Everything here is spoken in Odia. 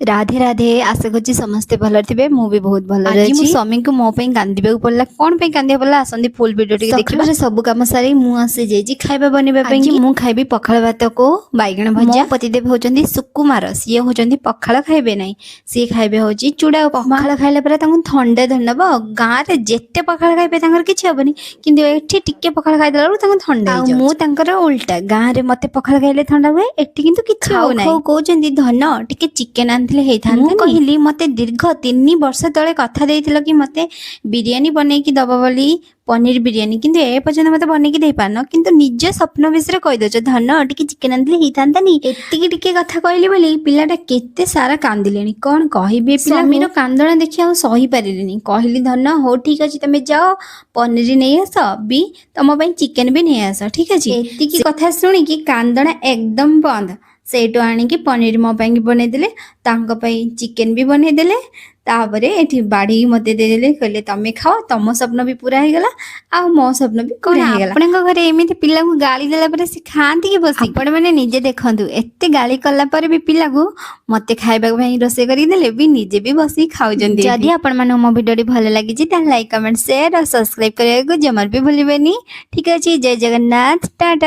ରାଧେ ରାଧେ। ଆଶା କରୁଛି ସମସ୍ତେ ଭଲରେ ଥିବେ। ମୁଁ ବି ବହୁତ ଭଲରେ ଆଜି ମୋ ଅଛି। ସ୍ୱାମୀଙ୍କୁ ମୋ ପାଇଁ କାନ୍ଦିବାକୁ ପଡିଲା। କଣ ପାଇଁ କାନ୍ଦିବାକୁ ପଡିଲା, ଆସନ୍ତି ଫୁଲ୍ ଭିଡିଓ ଟିକେ ଦେଖିବା। ସକାଳରେ ସବୁ କାମ ସାରି ମୁଁ ଆସି ଯାଇଛି ଖାଇବା ବନେଇବା ପାଇଁ। ଆଜି ମୁଁ ଖାଇବି ପଖାଳ ଭାତକୁ ବାଇଗଣ ଭଜା। ମୋ ପତିଦେବ ହଉଛନ୍ତି ସୁକୁମାର, ସିଏ ହଉଛନ୍ତି ପଖାଳ ଖାଇବେ ନାହିଁ, ସିଏ ଖାଇବେ ହଉଛି ଚୁଡ଼ା ଉପମା। ପଖାଳ ଖାଇଲା ପରେ ତାଙ୍କୁ ଥଣ୍ଡା ଧରିନବ। ଗାଁରେ ଯେତେ ପଖାଳ ଖାଇବେ ତାଙ୍କର କିଛି ହବନି, କିନ୍ତୁ ଏଠି ଟିକେ ପଖାଳ ଖାଇଦେଲା ବେଳକୁ ତାଙ୍କୁ ଥଣ୍ଡା ଆଉ ହେଇଯାଉଛି। ମୁଁ ତାଙ୍କର ଉଲ୍ଟା, ଗାଁରେ ମତେ ପଖାଳ ଖାଇଲେ ଥଣ୍ଡା ହୁଏ, ଏଠି କିନ୍ତୁ କିଛି ଖାଉ ହଉନାହିଁ। ଖାଉ କହୁଛନ୍ତି, "ଧନ, ଟିକେ ଚିକେନ ଆଣିଥିଲେ ହେଇଥାନ୍ତା।" ମୁଁ କହିଲି, ମତେ ଦୀର୍ଘ 3 ବର୍ଷ ତଳେ କଥା ଦେଇଥିଲ କି ମତେ ବିରିୟାନୀ ବନେଇକି ଦବ ବୋଲି, ପନିର ବିରିୟାନୀ, କିନ୍ତୁ ଏ ପର୍ଯ୍ୟନ୍ତ ମତେ ବନେଇକି ଦେଇପାରୁନ, କିନ୍ତୁ ନିଜ ସ୍ୱପ୍ନ ବିଷୟରେ କହିଦଉଛ, "ଧନ, ଟିକେ ଚିକେନ ଆଣିଥିଲେ ହେଇଥାନ୍ତାନି?" ଏତିକି ଟିକେ କଥା କହିଲି ବୋଲି ପିଲାଟା କେତେ ସାରା କାନ୍ଦିଲେଣି, କଣ କହିବି ଏ ପିଲାକୁ? ସ୍ୱାମୀର କାନ୍ଦଣା ଦେଖି ଆଉ ସହିପାରିଲିନି। କହିଲି, "ଧନ, ହଉ ଠିକ ଅଛି, ତମେ ଯାଅ ପନିର ନେଇ ଆସ ବି ତମ ପାଇଁ ଚିକେନ ବି ନେଇ ଆସ, ଠିକ ଅଛି?" ଏତିକି କଥା ଶୁଣିକି କାନ୍ଦଣା ଏକଦମ ବନ୍ଦ। ସେଇଠୁ ଆଣିକି ପନିର ମୋ ପାଇଁ ବନେଇଦେଲେ, ତାଙ୍କ ପାଇଁ ଚିକେନ ବି ବନେଇଦେଲେ। ତାପରେ ଏଠି ବାଢ଼ିକି ମତେ ଦେଇଦେଲେ, କହିଲେ, "ତମେ ଖାଅ।" ତମ ସ୍ୱପ୍ନ ବି ପୁରା ହେଇଗଲା ଆଉ ମୋ ସ୍ୱପ୍ନ ବି କଣ ପୁରା ହେଇଗଲା। ଆପଣଙ୍କ ଘରେ ଏମିତି ପିଲାଙ୍କୁ ଗାଳି ଦେଲା ପରେ ସେ ଖାଆନ୍ତି କି ବସି? ଆପଣ ମାନେ ନିଜେ ଦେଖନ୍ତୁ, ଏତେ ଗାଳି କଲା ପରେ ବି ପିଲାକୁ ମତେ ଖାଇବା ପାଇଁ ରୋଷେଇ କରିକି ଦେଲେ ବି ନିଜେ ବି ବସିକି ଖାଉଛନ୍ତି ଏଠି। ଯଦି ଆପଣମାନଙ୍କୁ ମୋ ଭିଡ଼ିଓଟି ଭଲ ଲାଗିଛି, ତାହେଲେ ଲାଇକ୍, କମେଣ୍ଟ, ସେୟାର ଆଉ ସବସ୍କ୍ରାଇବ କରିବାକୁ ଜମାରୁ ବି ଭୁଲିବେନି। ଠିକ ଅଛି, ଜୟ ଜଗନ୍ନାଥ, ଟାଟା।